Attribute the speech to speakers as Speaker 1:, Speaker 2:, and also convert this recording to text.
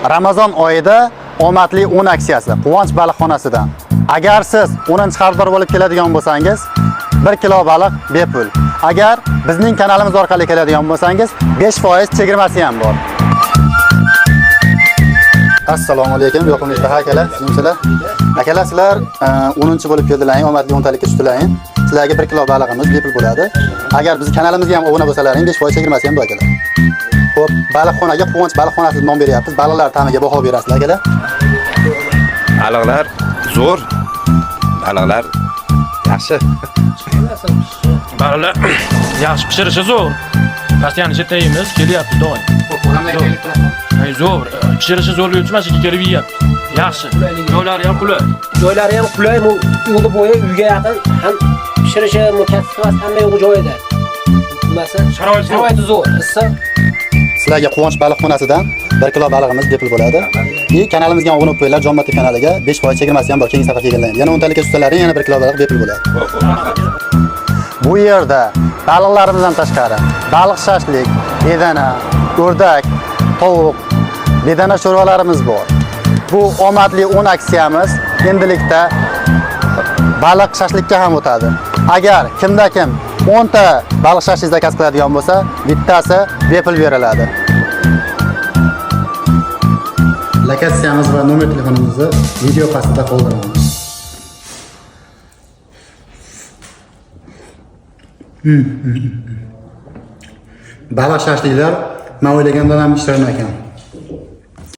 Speaker 1: Ramazon oyida omadli 10 aksiyasi Quvonch baliqxonasidan. Agar siz 10-xaridor bo'lib keladigan bo'lsangiz, 1 kilo baliq bepul. Agar bizning kanalimiz orqali keladigan bo'lsangiz, 5% chegirmasi ham bor. Assalomu alaykum, yoqimli ishtaha akalar, sizlar. Akalar, sizlar 10-bo'lib keldilaring, omadli 10 talikka tushdilaring. Sizlarga 1 kilo balig'imiz bepul bo'ladi. Agar bizning kanalimizga ham obuna bo'lsalaring, 5% chegirmasi ham bor akalar. Xo'p, baliqxonaga Quvonch baliqxonasi nom beryapmiz. Baliqlar ta'miga baho berasizlar akalar.
Speaker 2: Baliqlar zo'r. Baliqlar yaxshi.
Speaker 3: Baliqlar yaxshi pishirishi zo'r. Pastiyani chetaymiz, kelyapti doim. Ay, zo'r. Pishirishi zo'rligi uchun mana shu yerga kelib yeyapti. Yaxshi. Joylari ham qulay.
Speaker 4: Joylari ham qulay, bu yo'li bo'yi uyga yaqin, ham pishirishi, mukaffasi hamma yo'g'i joyida. Nimasi?
Speaker 3: Sharoit zo'r.
Speaker 4: Sharoiti zo'r, issiq.
Speaker 1: Sizlarga Quvonch baliqxonasidan 1 kilo balig'imiz bepul bo'ladi. И kanalimizga ham obuna bo'lib qo'yinglar, Jonmatov kanaliga 5% chegirmasi ham bor. Keyingi safar kelganlar. Yana 10 talikka tushsalaring, yana 1 kilo baliq bepul bo'ladi. Bu yerda baliqlarimizdan tashqari baliq shashlik, bedana, o'rdak, tovuq, bedana sho'rvalarimiz bor. Bu omadli 10 aksiyamiz endilikda baliq shashlikka ham o'tadi. Agar kimda kim 10 ta baliq shashlik zakaz qiladigan bo'lsa, bittasi bepul beriladi. Lokatsiyamiz va nomer telefonimizni video pastida qoldiramiz. Baliq shashliklar men o'ylagandan ham shirin ekan.